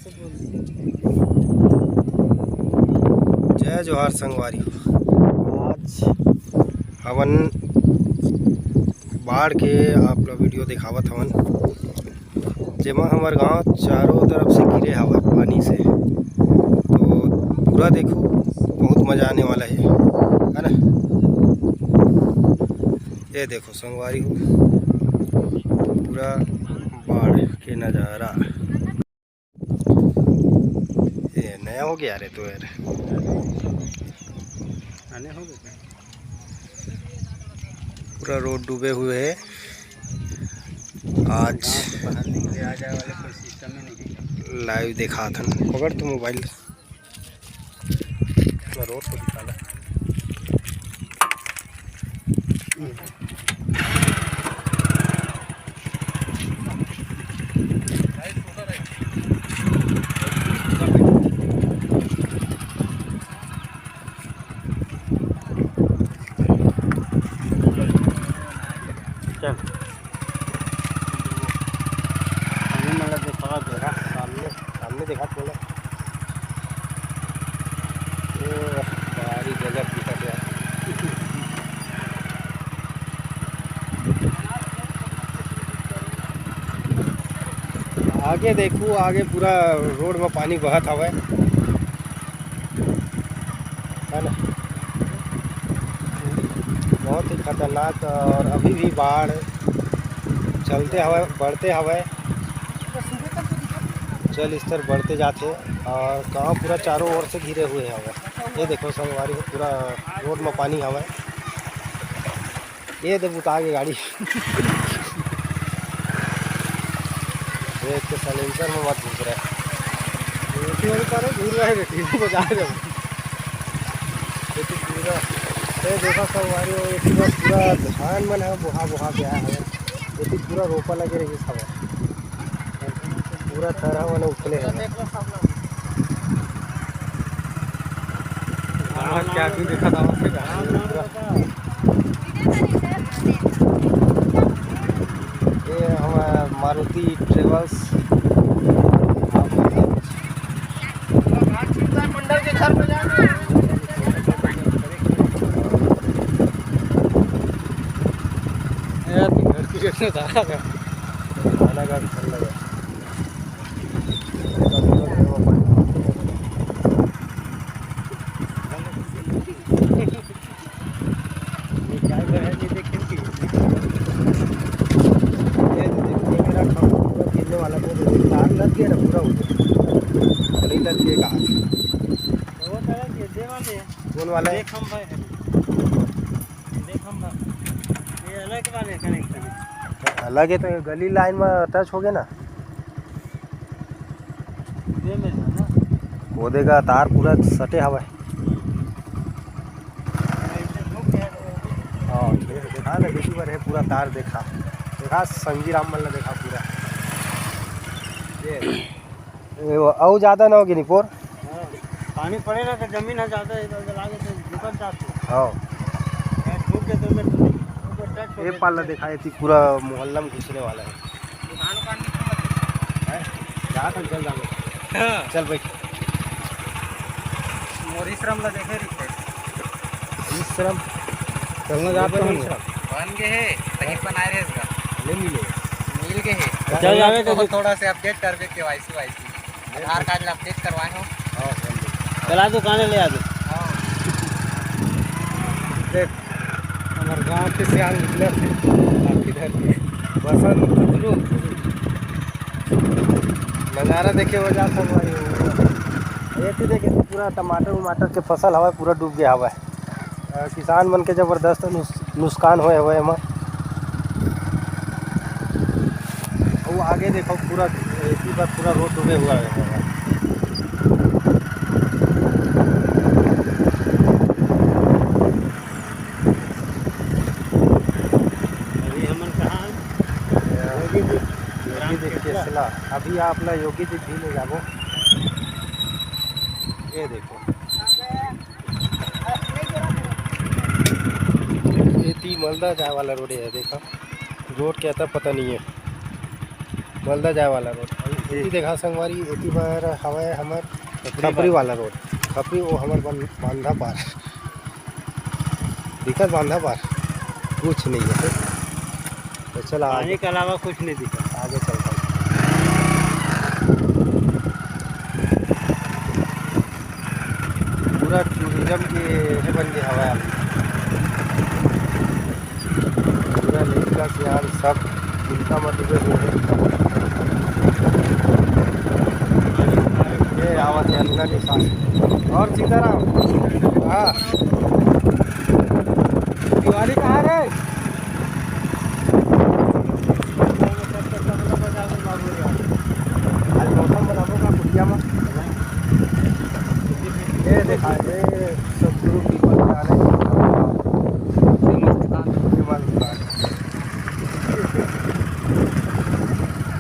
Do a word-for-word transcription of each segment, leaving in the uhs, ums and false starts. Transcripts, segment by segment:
जय जोहार संगवारी हो। आज हमन बाढ़ के आप ला वीडियो दिखावत हवन, जेमा हमर गांव चारों तरफ से घिरे हवय पानी से। तो पूरा देखो, बहुत मजा आने वाला है, है ना? ये देखो संगवारी हो, पूरा बाढ़ के नजारा। ये नया हो गया रे तो यार। आने हो गए। पूरा रोड डूबे हुए है। आज गाँव से बाहर निकले आ जाए वाले कोई सिस्टम ही नहीं है। लाइव देखा था, पकड़ तो मोबाइल। मैं रोड को दिखाना। चल। सामने वाला जो खड़ा देखा, सामने, सामने देखा बोला। ओ, भारी गजब दिखत हे। आगे देखू, आगे पूरा रोड में पानी बहत हवय, है ना? बहुत ही खतरनाक, और अभी भी बाढ़ चलते हवय, बढ़ते हवय, जल स्तर बढ़ते जाथे और गांव पूरा चारों ओर से घिरे हुए हवय। ये देखो संगवारी हो, पूरा रोड में पानी हवय। ये दे बुता के गाड़ी। देख के साइलेंसर में मत घुस रहे। ये तो पर घूर रहा है बेटी, वो बजा रहे हो। ये तो पूरा, ये देखो संगवारी हो, ये पूरा, पूरा धान मन है, बोहा बोहा के आया है। ये तो पूरा रोपा लगे रही सब। पूरा थरहा मन उखले हे। गाँव के आदमी देखा था वहाँ से। ये हमारा मारुति ट्रेवल्स। मंडल के घर पे जाएंगे। यार, घर की गेट में जा रहा है। खाना का भी चल रहा है। ये क्या घर है, ये देखें कि ये तो देखिए, मेरा खंभा पूरा गिरने वाला था, तो तार लग गया ना पूरा उधर। नहीं लग गया कहाँ से? वो तरह के दे वाले हैं। कौन वाला है? देख हम भाई है। देख हम भाई। ये अलग वाले कनेक्शन है। अलग है तो ये गली लाइन में टच हो गया ना। ये में है ना? वो देखा तार पूरा सटे हवा है। हाँ, देख, देखा ना, देखी बार है पूरा तार देखा, देखा संगी राम मल्ला देखा पूरा। ये ए, वो अउ ज्यादा ना होगी निपोर। हाँ, पानी पड़ेगा तो जमीन है ज्यादा, इधर उधर आगे तो झुकल जाती है। हाँ। या झुक के तो मैं ऊपर टच हो ये गया। पाला देखा, ये थी पूरा मोहल्ला में घुसने वाला है। दुकान उकान नहीं खोला। हैं? जा तो चल जाओ। हाँ। चल भाई। मोरी श्रम ला देखे रहिथे। ई श्रम चलना जाता हूँ। श्रम। बन गए है, कहीं बनाए रहे इसका। नहीं मिले। मिल गए है। चल जावे तो थोड़ा से अपडेट कर दे, केवाईसी वाईसी। आधार कार्ड ला अपडेट करवाए हो? हाँ, बन गए। चला दुकान ले आ दे। हाँ। देख, हमारे गांव के सियान निकले थे, आपकी धरती। बसंत, खुजलू। नज़ारा देखे हो जाता हमारी। ये तो देखे, पूरा टमाटर उमाटर के फसल हवा पूरा डूब गया हवा। अ, किसान मन के जबरदस्त नुस-, नुकसान होए हवे एमा। अउ आगे देखो पूरा, इसी बार पूरा रोड डूबे हुआ है। अभी हमन कहाँ हन? योगी जी, योगी जी केसला। केसला। अभी आप ला योगी जी भी ले जाबो। ये देखो। ये ती मलदा जाए वाला रोड है, देखा, रोड के अता पता नहीं है। मलदा जाए वाला रोड। एती देखा संगवारी, एती बर हवय हमर खपरी खपरी वाला। वाला रोड। खपरी वो हमर बन-, बांधा पार। दिखत बांधा पार कुछ नहीं है। तो चला आगे। पानी के अलावा कुछ नहीं दिखा। आगे चलता हूँ। पूरा टूरिज्म के ये बन गया हवा है। पूरा लड़का सियान सब चिंता में डूबे हुए हैं। ये आवत है अंदर निशान। और सीताराम, हाँ, दिवाली कहाँ रे? आज मौसम बनाबो का कुटिया में। ये देखा, ये सब गुरु की पहचान है। श्रीमंत दुकान।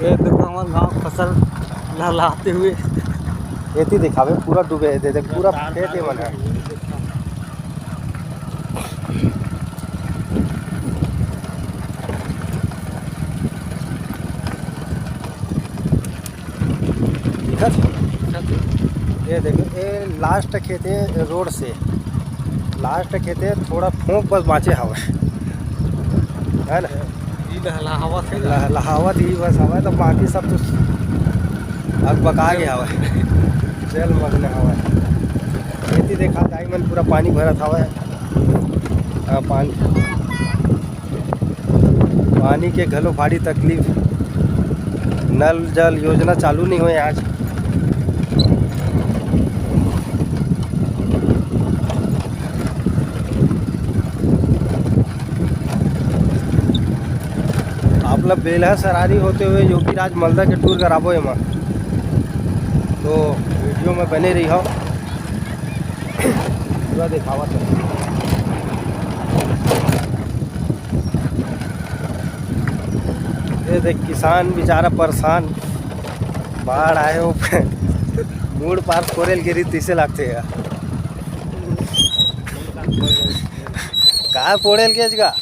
ये देखो, हमारे गांव फसल लहलाते हुए। एती दिखावे, पूरा डूबे है, दे दे, पूरा खेत ही बना है। दिखत हे? ये देखो, ये लास्ट खेत है रोड से, लास्ट खेत है, थोड़ा फोंक बस बाँचे हवय, है ना? ई लहलहावत हे ना? लहलहावत ही बस हवय, तो बाकी सब तो अकबका गे हवय, जलमग्न हवय। खेती देखा, दाई मन पूरा पानी भरत हवय। हाँ, पानी, पानी के घलो भारी तकलीफ। नल जल योजना चालू नहीं होए आज। आप ला बेलहा सरारी होते हुए योगी राज मलदा के टूर कराबो एमा, तो वीडियो में बने रहिहव। पूरा दिखावत हे। ये देख, किसान बेचारा परेशान, बाढ़ आए हो, मुड़ पार कोरेल गिरी तइसे लागथे यार। का फोड़ेल के जगह?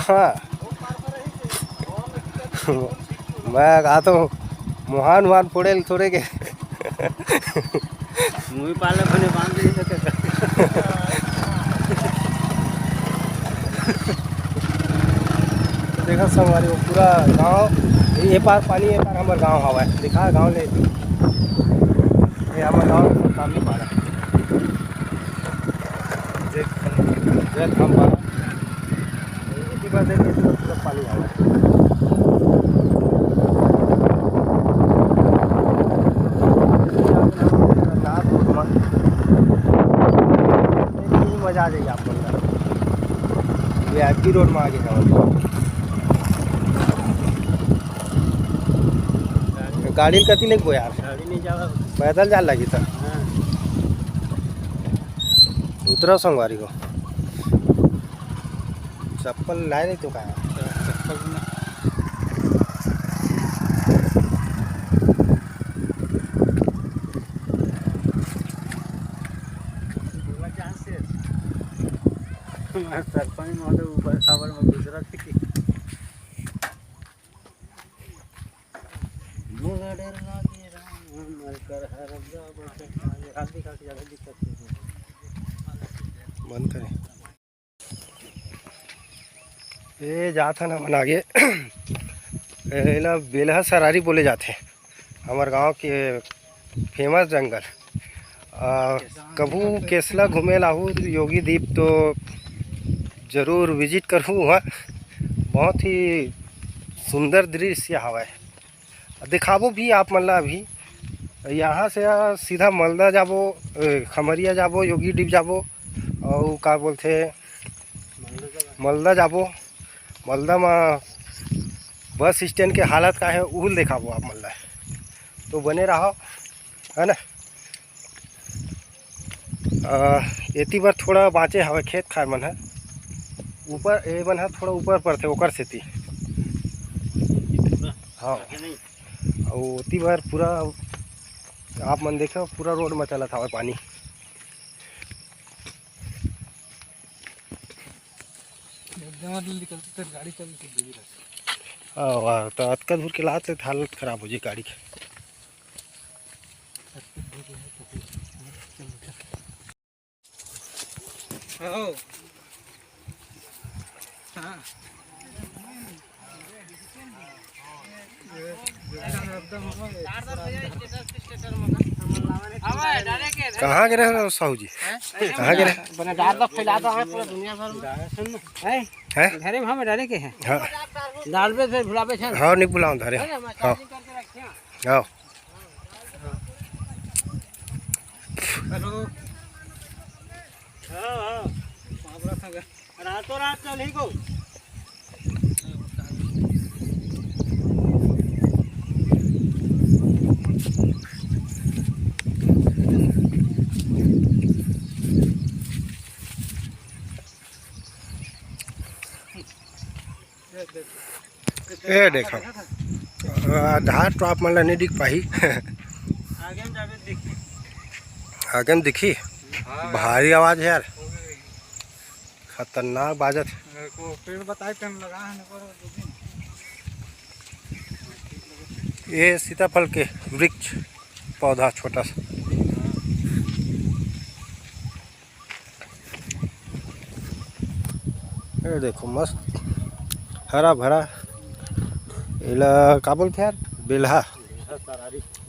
हाँ। मैं कहा तो मोहान वहान फोड़ेल थोड़े के। मुँह पाले बने बांध दे सके। देखा संगवारी हो, पूरा गांव, ये पार पानी, ये पार हमर गांव हवा है। दिखा गांव ले, ये हमर गांव सामने पारा। देख, देख हम पारा। इसी बात है कि इसमें पूरा पानी आ रहा है। रात को घुमा। मजा आ जाएगी आप लोग का। ये आईपी रोड में आगे जाओ। गाड़ी कति लेके यार? गाड़ी नहीं जावा। पैदल जा लगी था। हाँ। उतरा संगवारी हो। चप्पल लाए नहीं तो का? चप्पल ना। सरपंच महोदय ऊपर खबर में गुजरत हे कि मोला डर लागे राम, मर कर हर अब जाओ, बस हाथ दिखा के ज्यादा दिक्कत नहीं है। बंद करें। ए जात हन हमन आगे। एला बेलहा सरारी बोले जाथे, हमर गांव के फेमस जंगल। आ, कभू केसला घूमे लाहू योगी दीप तो जरूर विजिट करहू वहाँ। बहुत ही सुंदर दृश्य हवय। दिखाबो भी आप मन ला अभी। यहाँ से सीधा मलदा जाबो, ए, खमरिया जाबो, योगी डीप जाबो, अउ का बोलथे, मलदा जाबो। मलदा म बस स्टैंड के हालत का हे, उहू ल देखाबो आप मन ला। तो बने रहो, है ना। अ, एती बर थोड़ा बाँचे हवय खेत खार मन ह, ऊपर ए मन ह थोड़ा ऊपर परथे ओकर सेती। हाँ, अउ ओती बर पूरा आप मन देखो पूरा रोड म चलत हवय पानी। एकदम निकलते तो गाड़ी चल के गिरी रहती। हाँ, वाह, तो अतका दूर के लात ले हालत खराब हो जाए गाड़ी के। हाँ। कहाँ के रहे हो साहू जी? कहाँ के रहे? बने डाल दो, फैला दो, हाँ, पूरा दुनिया भर में। हैं? हैं? घरे में हम डाले के हैं। हाँ। डालबे से भुलाबे छन। हाँ, नहीं भुलाओ, धरे। है ना, मैं हाँ। चार्जिंग करके रखे हैं। हाँ। हेलो। हाँ, हाँ। रातों रात चल ही को। ए देखो, आधार तो आप मन ला नहीं दिख पाही। आगे में जाबे दिखी। आगे में दिखी। हाँ। भारी आवाज है यार, खतरनाक बाजत। मेरे को पेड़ बताए, पेड़ लगा है ना, पर दो दिन। ये सीताफल के वृक्ष पौधा छोटा सा। ये देखो, मस्त हरा भरा। एला का बोलथे यार? बेलहा।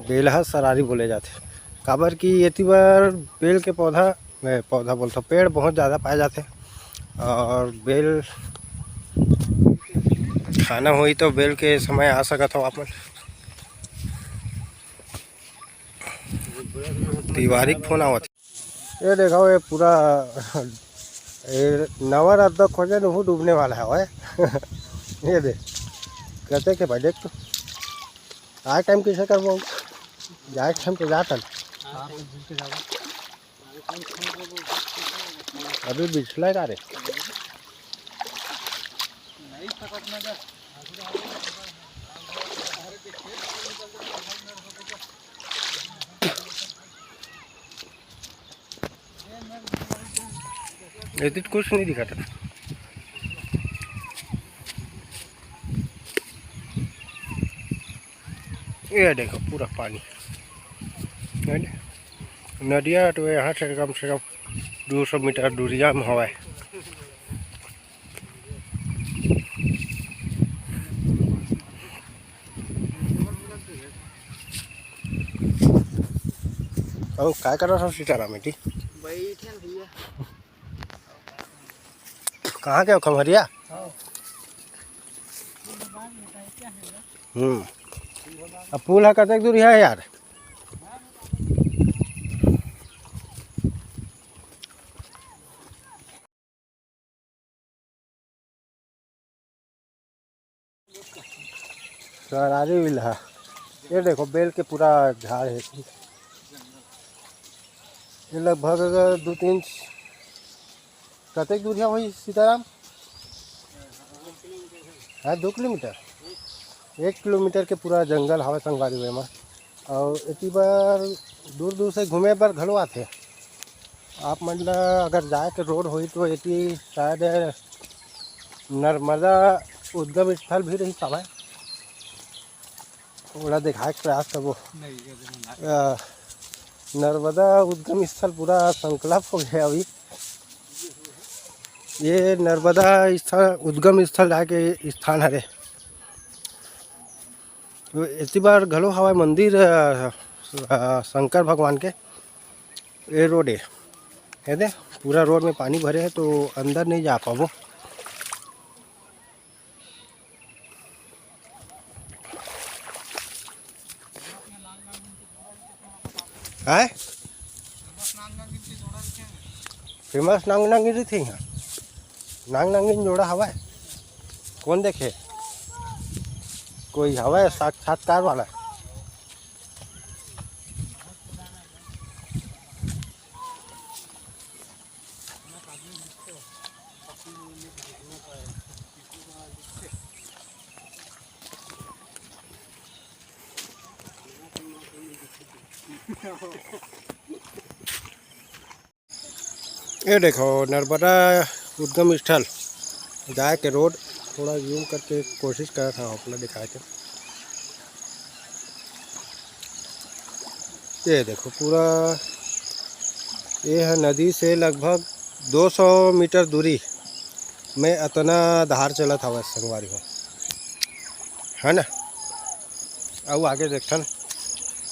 बेलहा सरारी बोले जाथे। काबर कि एती बर बेल के पौधा, ए, पौधा बोलथों, पेड़ बहुत ज़्यादा पाए जाथे। और बेल खाना होही तो बेल के समय आ सकत हो आप मन। तिवारी के फोन आवत। ये देखो, ये पूरा, ये नवा रद्दा खोजे, नहू डूबने वाला है ओए। ये दे, कहते के भाई देख तो, आए टाइम कैसे करबो, जाए टाइम तो जाता। अभी बिछला का रे। एती तो कुछ नहीं दिखा था। ये देखो पूरा पानी, है ना? नदिया तो यहाँ से कम से कम दो सौ मीटर दूरिया में हवा है। अउ काय करत हव सीताराम जी? बैठे हैं भैया। कहाँ के हो, खम्हरिया? हाँ। हम्म। अब पुल ह कतेक दूरिहा हे यार? सरारी बिलहा। ये देखो, बेल के पूरा झाड़ है। ये लगभग दो तीन, कतेक दूरिहा होही सीताराम? हाँ, दो किलोमीटर। एक किलोमीटर के पूरा जंगल हवे संगवारी हो एमा। अउ एती बर दूर दूर से घूमे बर घलो आथे। आप मन ला अगर जाए के रोड होही तो एती शायद नर्मदा उद्गम स्थल भी रही हवय, ओला दिखाए के प्रयास करबो। नहीं, ये तो नहीं। अ, नर्मदा उद्गम स्थल पूरा संकलप हो गया अभी। ये नर्मदा स्थल, उद्गम स्थल जाके स्थान हरे। तो एती बर घलो हवय मंदिर, अ, अ, शंकर भगवान के। ये रोड है, ये दे, पूरा रोड में पानी भरे है तो अंदर नहीं जा पाबो। काय? फेमस नांग नांगिन रहिथे इहाँ। नांग नांगिन जोड़ा हवय। कौन देखे? कोई हवय साक्षात्कार वाला? ये देखो, नर्मदा उद्गम स्थल जाए के रोड। थोड़ा जूम करके कोशिश करत हंव अपना दिखाए के। ये देखो पूरा, ये ह नदी से लगभग दो सौ मीटर दूरी में अतना धार चलत हवय संगवारी हो, है ना। अउ आगे देखथन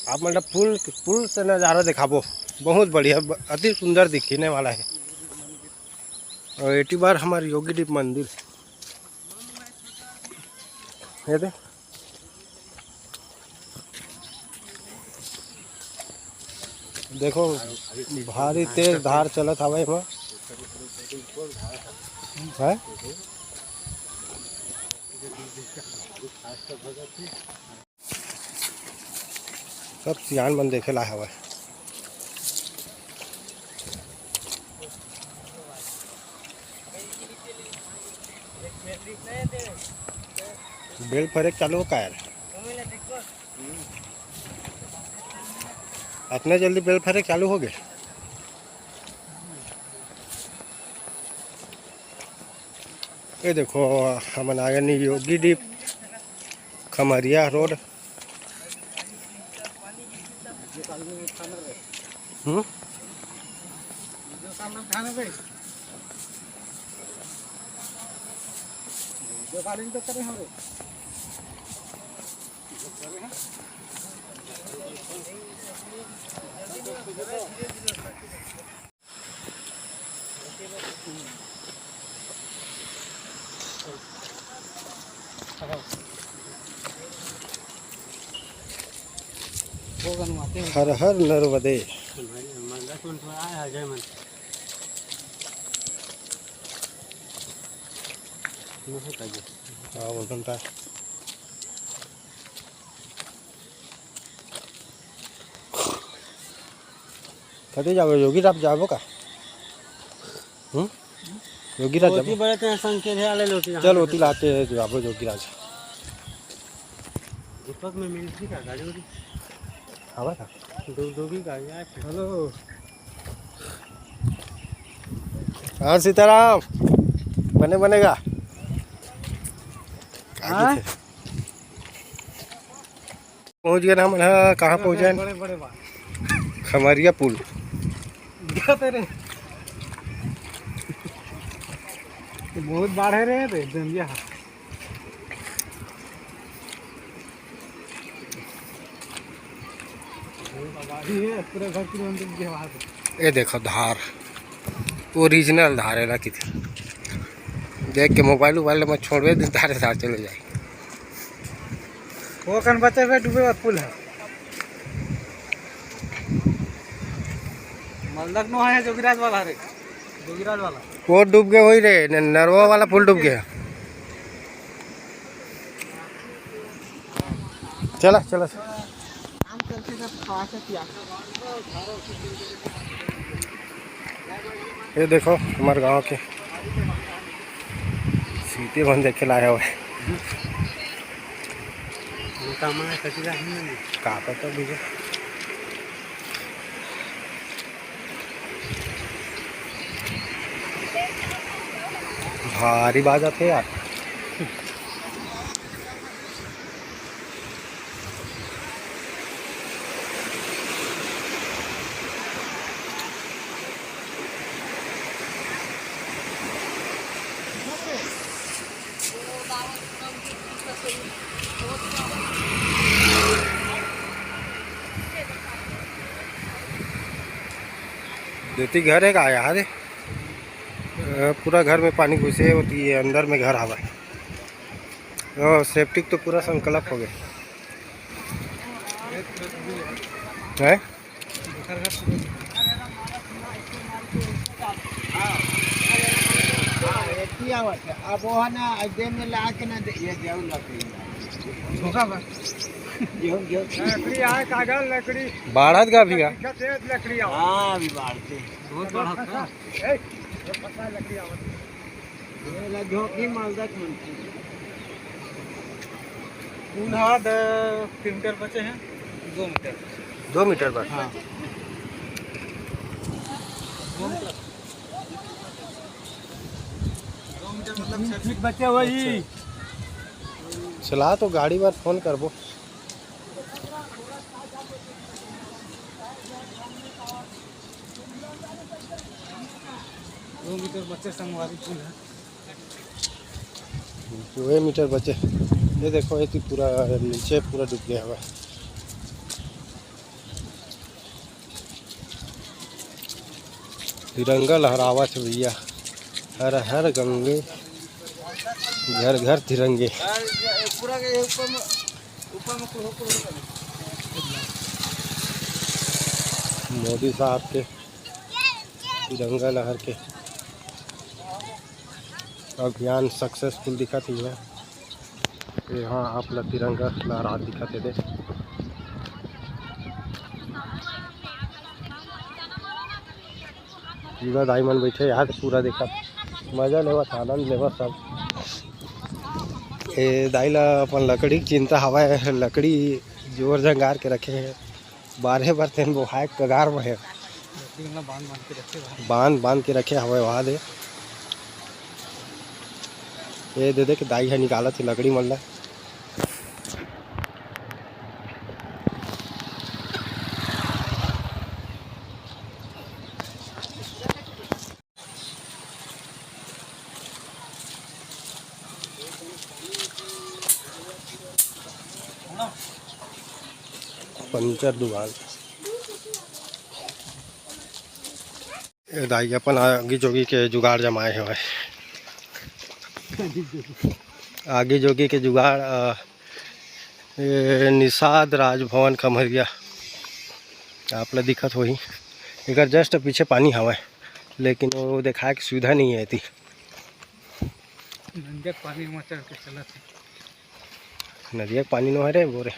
आप मन ला पुल, पुल से नज़ारा दिखाबो, बहुत बढ़िया, ब-, अति सुंदर दिखने वाला है। और एटी बार हमार योगी डीप मंदिर, ये दे। देखो, भारी तेज धार चलत हवय एमा। हैं? सब सियान मन देखे ला हवय। बेल फरे के चालू हो का यार? अतने जल्दी बेल फरे के चालू हो गे? ये देखो, हमन आ गए योगी डीप, खमरिया रोड। हम्म? हर हर नर्मदे। हाँ, बोलता। कते जाबो, योगी राज जाबो का? हम्म? योगी राज जाबो? बड़े तें संग के ध्यान ले लोटी चल, ओती लाते जाबो योगी राज। दीपक में मिलती का गाड़ी उड़ी? आवा था। दो, दो की गाड़ी आए थे। हेलो। हाँ, सीताराम। बने, बनेगा। हाँ? पहुंच गए ना हमन ह, कहाँ पहुंचे हन? बड़े, बड़े बाढ़। खमरिया पुल। दिखा तेरे। बहुत बाढ़ है रे, रे, जंगिया है। पूरे घर की मंदिर के बाहर। ये देखो धार, ओरिजिनल धार है ना किधर। देख के मोबाइल उबाइल में छोड़बे, दिन धारे धार चले जाए। वो कन बचे हुए डूबे हुआ पुल है। मलदक नो है जोगिराज वाला रे, जोगिराज वाला। वो डूब गए वही रे, न-, नरवा वाला पुल डूब गया। चला, चला। ये देखो हमारे गांव के सीटी बन देखे लाए हुए। का पता भैया। भारी बाज आथे यार। देती घर है का यार? अ, पूरा घर में पानी घुसे होती है, अंदर में घर हवा है। ओ, सेप्टिक तो पूरा संकल्प हो गया है। अब वो है ना, अड्डे में ला के ना दे, ये गेहूं लकड़ी। धोखा बा। गेहूं, गेहूं। लकड़ी आए, कागज, लकड़ी। बाढ़त का भी का? लकड़ी आए। हाँ, अभी बाढ़ते। बहुत बाढ़त का। ए, ये पता लकड़ी आवत। ये ला झोंकी मालदा कौन? पूरा द-, तीन मीटर बचे हैं, दो मीटर। दो मीटर बस? हाँ। दो मीटर। दो मीटर फीट बचे हुए ही। चला तो गाड़ी बर फोन करबो। दो मीटर बचे संगवारी पुल है। दो मीटर बचे। ये देखो, ये तो पूरा नीचे पूरा डूब गया हुआ है। तिरंगा लहरावत हे भैया, हर हर गंगे, घर घर तिरंगे। पूरा के ऊपर में, ऊपर में कुल हो, कुल हो। मोदी साहब के तिरंगा लहर के अभियान सक्सेसफुल दिखत हे। ये हाँ, आप ला तिरंगा लहरात दिखत हे दे। पूरा दाई मन बैठे यार, पूरा देखत, मजा लेवत, आनंद लेवत सब। ए दाई ला अपन लकड़ी के चिंता हवय, लकड़ी जोर जंगार के रखे हे, बारे बर तेन बोहाय कगार में हे। लकड़ी मन ला बांध बांध के रखे हवय। बांध बांध के रखे हवय वहा दे। ये दे दे के दाई ह निकालत हे लकड़ी मन ला। पंचर दुकान। ए दाई अपन आगी जोगी के जुगाड़ जमाए हवय। आगी जोगी के जुगाड़, अ, ए, निषाद राजभवन खम्हरिया आप ला दिखत होही। एकर just पीछे पानी हवय, लेकिन वो देखाए के सुविधा नहीं है एती। नंजक पानी म चल के चलत हे। नदिया के पानी नो हरे बोरे।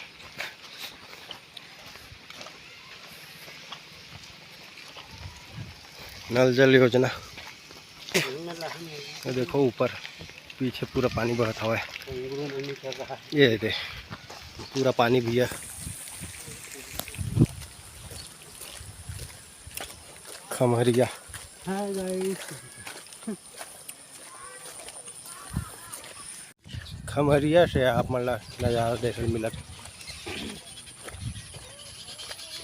नल जल योजना। ये देखो ऊपर पीछे पूरा पानी बहत हवय। ये दे पूरा पानी भैया। खम्हरिया। Hi guys. खम्हरिया से आप मन ला नजारा देखे मिलत।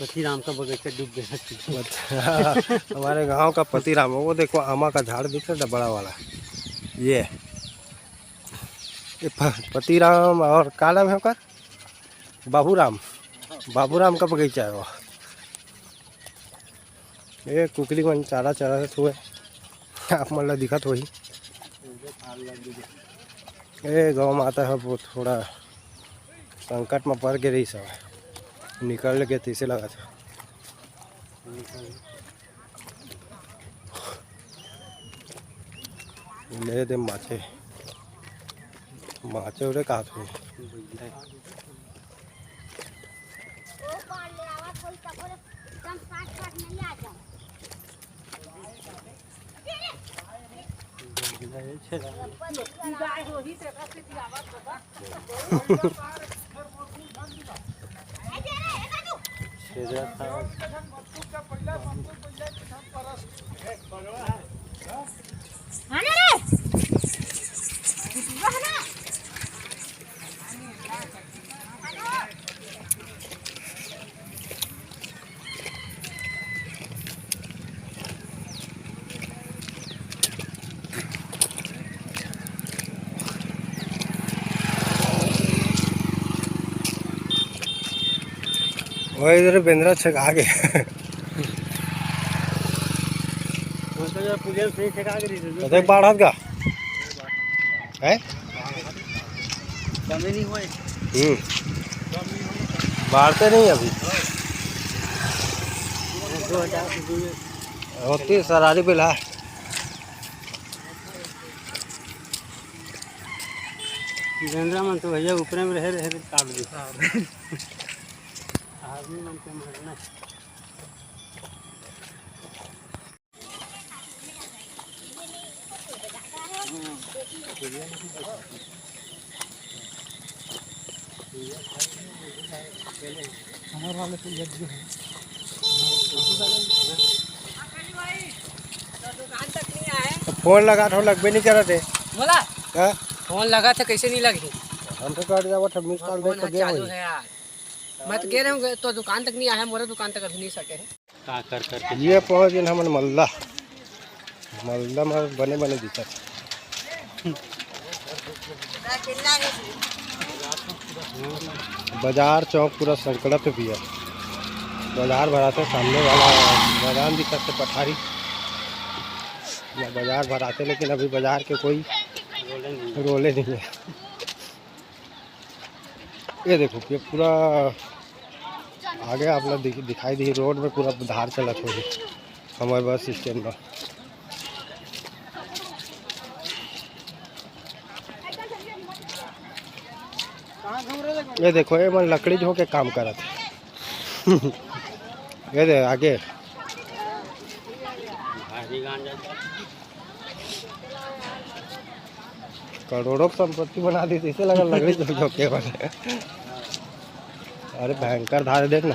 पति राम का बगीचा डूब गया। अच्छा, हमारे गांव का पति राम, वो देखो आमा का झाड़ दिख रहा था बड़ा वाला, ये, ये प-, पति राम और का नाम है ओकर? बाबू राम, बाबू राम का बगीचा है वो। ए, कुकरी मन चारा चरत हुए आप मन ला दिखत होही। ए, गौ माता ह वो थोड़ा संकट म पड़ गे रहिस हवय, निकल गे तइसे लगत हे। ले दे माचे, माचे उरे का थे। ओए, इधर बेंदरा छक आ गया। वो तो यार पुलिया सही छका के रही थी। पता है बाढ़ हाथ का? हैं? कमी नहीं हुआ है। हम्म। बाढ़ते नहीं अभी। दो हज़ार से दूर। होती सरारी बिल है। वीरेंद्र मन तो भैया ऊपरे में रहे, रहे काट दी। आदमी मन के मारना। हमारे वाले तो ये जो है। फोन लगा तो लगबे नहीं करत हे। बोला। हाँ? फोन लगा था, कैसे नहीं लगी? हम तो कट जावत है, मिस कॉल देख के दे चालू होई। है यार। मैं तो कह रहा हूँ, तो दुकान तक नहीं आया, मोरे दुकान तक अभी नहीं सके है। का कर कर के ये पहुँच गए हमन मल्ला। मल्ला में बने बने दिखत। बाजार चौक पूरा संकड़ा पे भी है। बाजार भराते, सामने वाला मैदान दिखत है, पठारी। बाजार भराते, लेकिन अभी बाजार के कोई रोले नहीं है। ये देखो, ये पूरा आगे आप लोग दिख-, दिखाई दी रोड में पूरा धार चलत होही हमारे बस स्टैंड में। ये देखो, ये मन लकड़ी झोंके काम करत हे। ये दे आगे। करोड़ों की संपत्ति बना दी, इसे लगा लकड़ी झोंके बने। अरे भयंकर धार देख ना।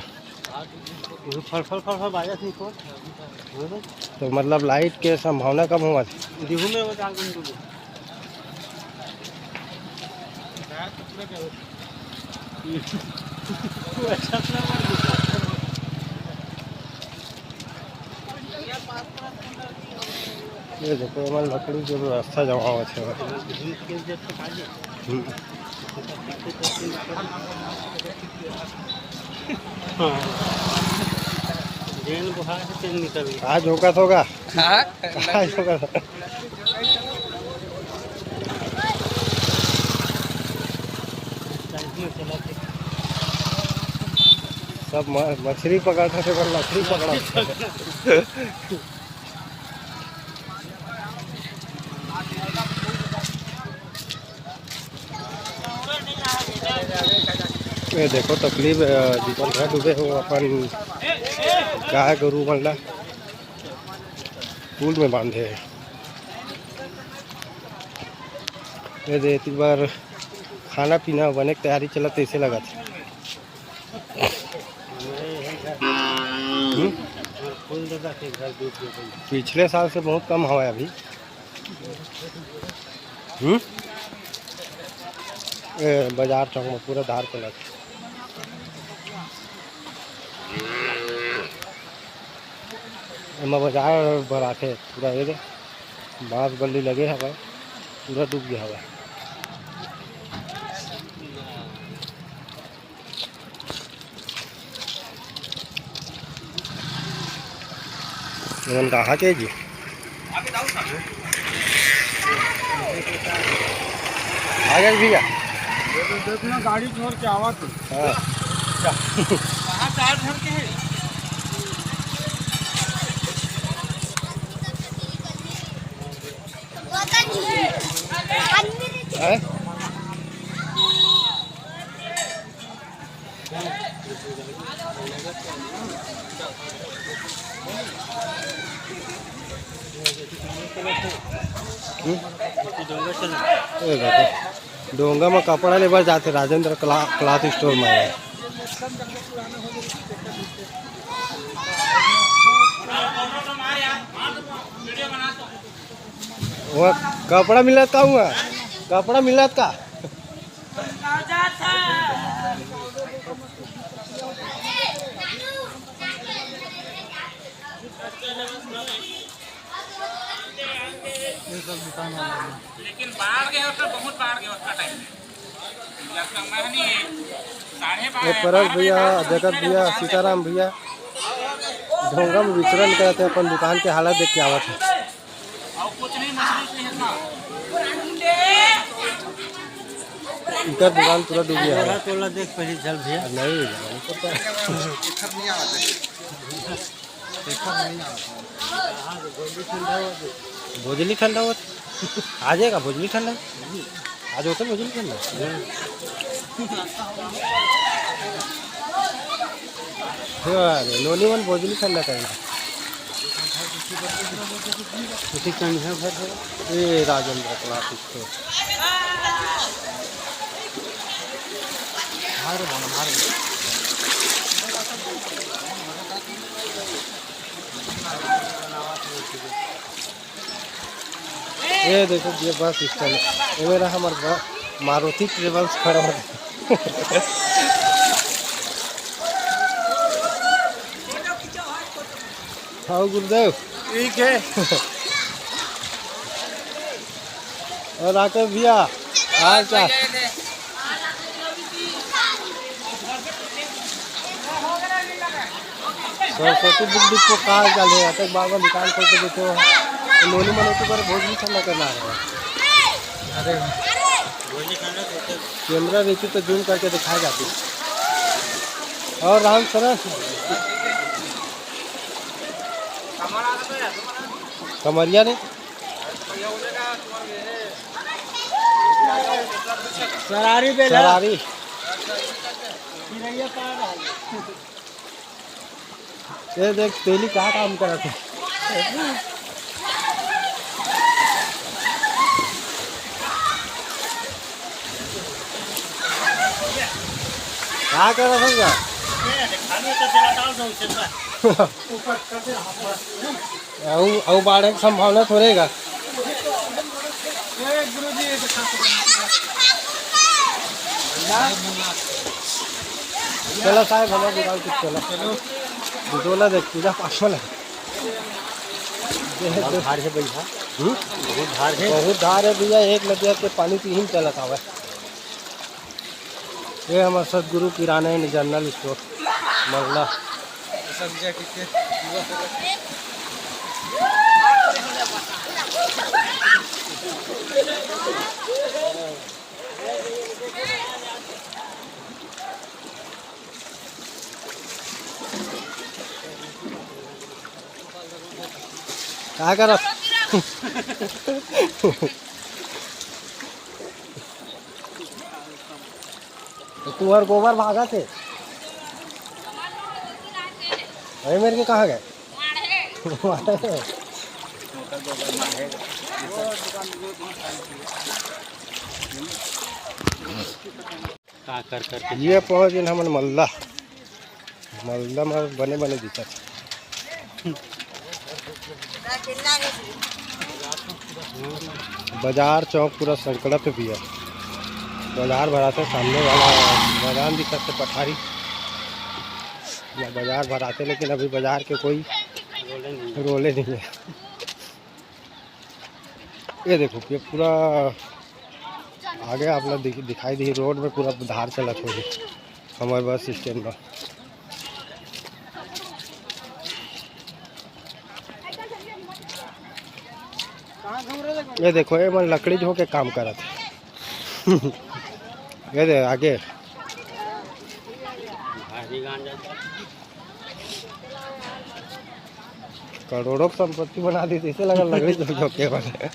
फल फल फल फल बाजा थी को। तो मतलब लाइट के संभावना कम हुआ थी। दिहू में वो जान कौन बोले। ये देखो, एमा लकड़ी के व्यवस्था जमा होत हे। हम्म। हाँ। जेन बुहार से तेन निकल गया। आज होगा तो होगा। हाँ। आज होगा तो। सब म-, मछली पकड़ता से पर लकड़ी पकड़ा। ये देखो तकलीफ, अ, जीवन घर डूबे हो, अपन गाय गरु मन ला पूल में बांधे हे। ये दे, एक बार खाना पीना बने के तैयारी चलत, ऐसे लगत। हम्म? पिछले साल से बहुत कम हवा है अभी। हम्म? ए, बाजार चौक में पूरा धार चलत। एमा बाजार भराथे पूरा, ये दे, बांस बल्ली लगे हवय, पूरा डूब गया हवय। एमन कहाँ के जी? आ गए भैया। देखना गाड़ी छोड़ के आवा तू। हाँ। कहाँ चार घर के हैं? हैं? हम्म? ये देखो, डोंगा में कपड़ा लेबर जाते राजेंद्र क्ला-, क्लॉथ स्टोर में है। वो कपड़ा मिलत का हुआ? कपड़ा मिलत का? ये सब दुकान वाला है। लेकिन बाढ़ गए होता, बहुत बाढ़ गए होता टाइम में। जब तक मैं नहीं, साढ़े बारह, ये परस बारह भैया, बजे जगत भैया, सीताराम भैया, ढोंगा में विचरण करत हे, अपन दुकान के हालत देख के आवत हे। और कुछ नहीं, मछली उछली इतना। इकर दुकान पूरा डूब गया है। तोला देख पहले चल भैया। नहीं, नहीं पता। भोजली ठंडा होत। आ जाएगा भोजली ठंडा। आज होता भोजली ठंडा। अरे, नोनी मन भोजली ठंडा करना। उसी ठंड है भर है। ए, राजेंद्र क्लासिक तो। मार बम, मार बम। ये देखो, ये बस स्टैंड है, ये मेरा हमार बस मारुति ट्रेवल्स खड़ा है। हाँ गुरुदेव। ठीक है। और राकेश भैया, हाल चाल? सरस्वती बुक डिपो का हाल चाल है? अतक बार बार दुकान खोल के देखे हो, नोनी मन के ऊपर भोज भी ठंडा करना है। अरे, कैमरा रहती तो जूम करके दिखाई जाती। और राम सरस कमरिया ने सरारी बेला। सरारी। चिरैया पार रहल। ये देख, तेली का काम करत है। का करत है का? ये देख, खाली तो तेला डाल दो, ऊपर कर दे, हाथ पर। अउ, अउ बाढ़े के संभावना थोड़े हे का? चलो साहब, हमारे दुकान से चलो। चलो। डोला देख, पूजा पाठ वाला। बहुत भार है भैया। हम्म? बहुत भार है। बहुत धार है भैया, एक नदिया के पानी पी ही चलत आवे। ये हमार सतगुरु किराना एंड जनरल स्टोर मल्ला। का करत? तो तुहर गोबर भागत हे। अरे मेरे के कहाँ गए? का कर कर के ये पहुँच गेन हमन मल्ला। मल्ला में बने बने दिखत। बाजार चौक पूरा संकड़ा पे भी है। बाजार भराथे, सामने वाला मैदान दिखत हे, पठारी। या बाजार भराथे, लेकिन अभी बाजार के कोई रोले नहीं है। ये देखो, ये पूरा आगे आप लोग दिख-, दिखाई दी रोड में पूरा धार चलत होही हमारे बस स्टैंड में। ये देखो, ये मन लकड़ी ढो के काम करत हे। ये दे आगे। करोड़ों की संपत्ति बना दी, इसे लगा लकड़ी ढो के बने।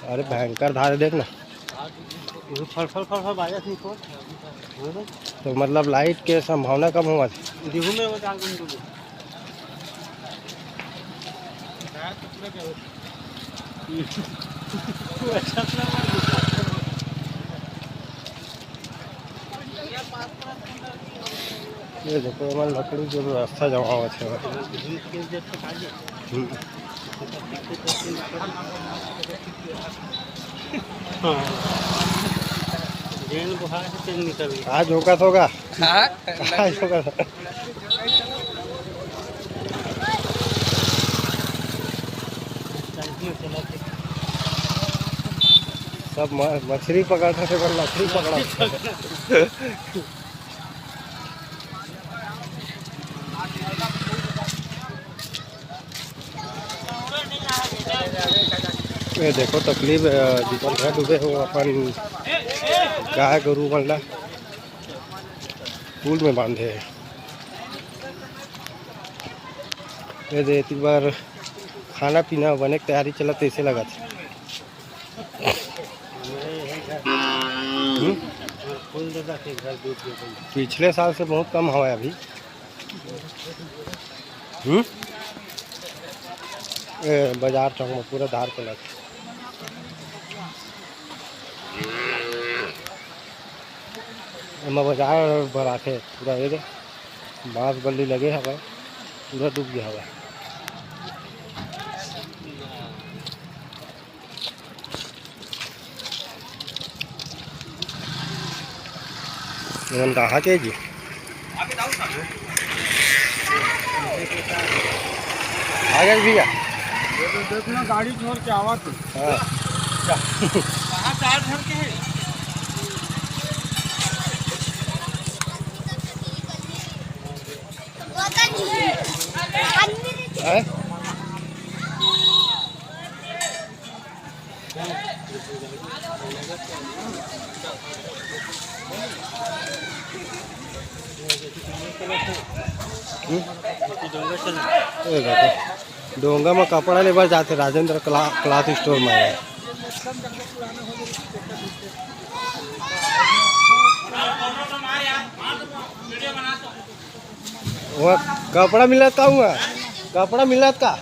अरे भयंकर धार हे, देख ना। फल, फल, फल, फल बाजा थी को। तो मतलब लाइट के संभावना कम होवत। देखो मेरे को क्या कम करूँ। ये देखो, एमा लकड़ी के व्यवस्था जमावत हे। हम्म। हाँ। जेन बुखार से तेन निकल गया। आज होगा तो होगा। हाँ। आज होगा तो। सब म-, मछली पकड़त हे, पर लकड़ी पकड़त हे। ये देखो तकलीफ, अ, जितन घर डूबे हो, अपन गाय गरू मन ला पूल में बांधे हे। ये दे, एक बार खाना पीना बने के तैयारी चलत तैसे लगत हे। हम्म? पिछले साल से बहुत कम हवा हे अभी। हम्म? ए, बाजार चौक में पूरा धार चलत। एमा बाजार भराथे पूरा, ये दे, बांस बल्ली लगे हवय, पूरा डूब गया हवय। एमन कहाँ के जी? आ गए भैया। ये तो देखना, गाड़ी छोड़ के आवा तू। हाँ। कहाँ चार झन के है? हैं? हम्म? ए देखो, डोंगा में कपड़ा लेबर जाथे राजेंद्र क्ला-, क्लॉथ स्टोर में। वहाँ कपड़ा मिलत का हुआ? कपड़ा मिलत का?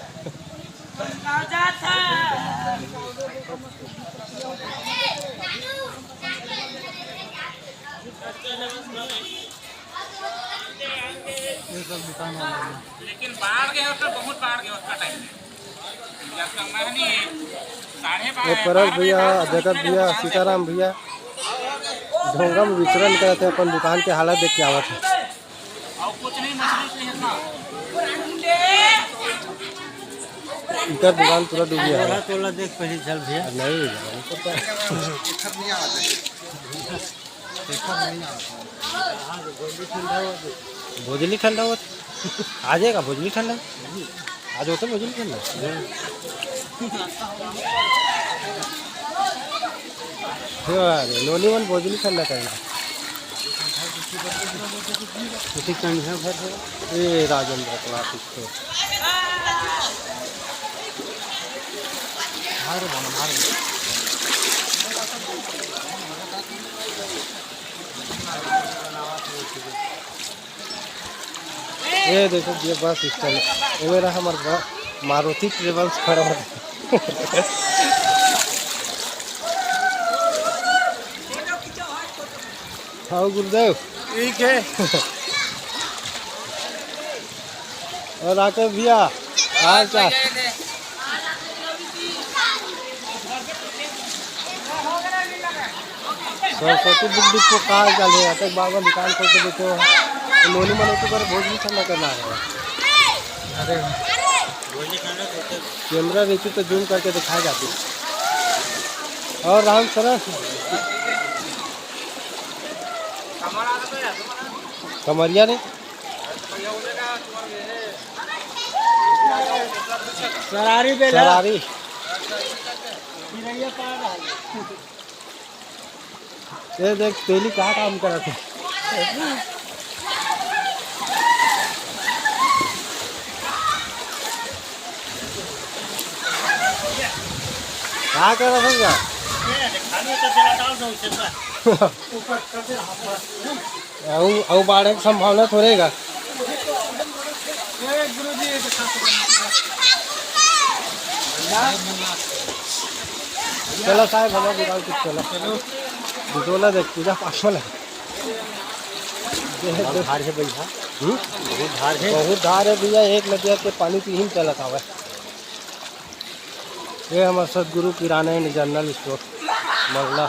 ये सब दुकान वाला है। लेकिन बाढ़ गए होता, बहुत बाढ़ गए होता टाइम में। जब तक मैं नहीं, साढ़े बारह, ये परस बारह भैया, बजे बाढ़ जगत भैया, सीताराम भैया ढोंगा में विचरण करत हे, अपन दुकान के हालत देख के आवत हे। और कुछ नहीं, मछली उछली है ना। इकर दुकान पूरा डूब गया है। तोला देख पहले चल भैया। नहीं, हमको तो भोजली ठंडा होत। आ जाएगा भोजली ठंडा। आज होता भोजली ठंडा। अरे, नोनी मन भोजली ठंडा करना। उसी ठंड है भर। ए, राजेंद्र क्लॉथ स्टोर। ये देखो, ये बस स्टैंड, ये मेरा हमार ब-, मारुति ट्रेवल्स खड़ा है। हाँ गुरुदेव। ठीक है। और राकेश भैया, हाल चाल? सरस्वती बुक डिपो कहाँ चले? अतक बार बार दुकान खोल के बैठे हो। तो नोनी मन के ऊपर भोजली ठंडा करना है। अरे, कैमरा रहती तो जूम करके दिखाया जाती। और राम सरस कमरिया ने सरारी बेला। सरारी। ये देख, तेली का काम करत हे। का करत हे का? अउ, अउ बाढ़े के संभावना थोड़े हे का? चलो साहब, हमारे दुकान कुछ चलो। चलो। बिटोला देख, पूजा पाठ वाला। बहुत धार है भैया। हम्म? बहुत धार है। बहुत धार है भैया, एक नदिया के पानी पीही में चलत आवे। ये हमारे सदगुरु किराना एंड जनरल स्टोर, मल्ला।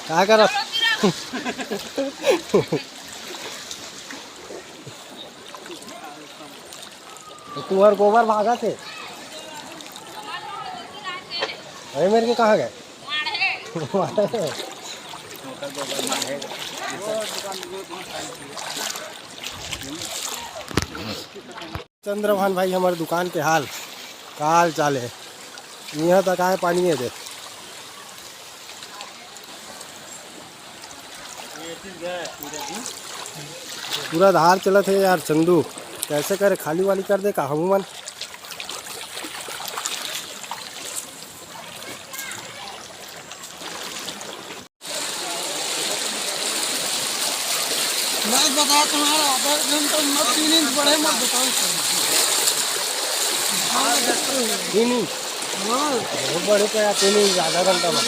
का करत? तुम्हार गोबर भागत हे। अरे मेरे के कहाँ गए? चंद्रभान भाई, हमारे दुकान के हाल, का हाल चाल है? यहाँ तक आए पानी है दे। पूरा धार चलत हे यार चंदू, कैसे करे, खाली वाली कर दे का हमू मन? मैं बता तुम्हारा आधा घंटा मत, तीन इंच बढ़े मत बताओ। तीन इंच। बहुत बड़े पे आते नहीं, आधा घंटा में।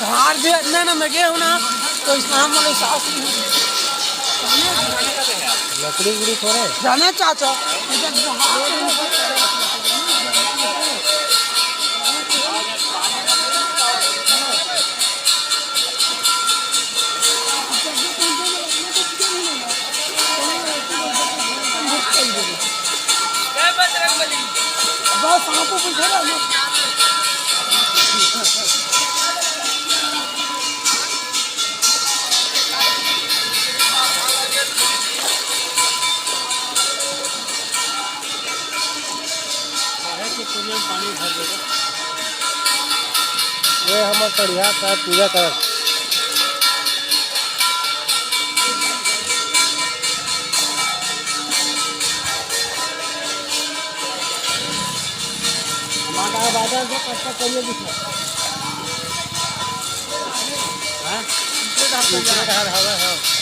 धार भी इतना ना मैं गया हूँ ना, तो इसमें हम लोग सास नहीं होती। लकड़ी उकड़ी थोड़े। जाने चाचा, इधर धार ये हमर तड़िया का पूजा कर। हमारा बाजार से कच्चा करिए दिखा। हाँ? दूसरे धार हवा है।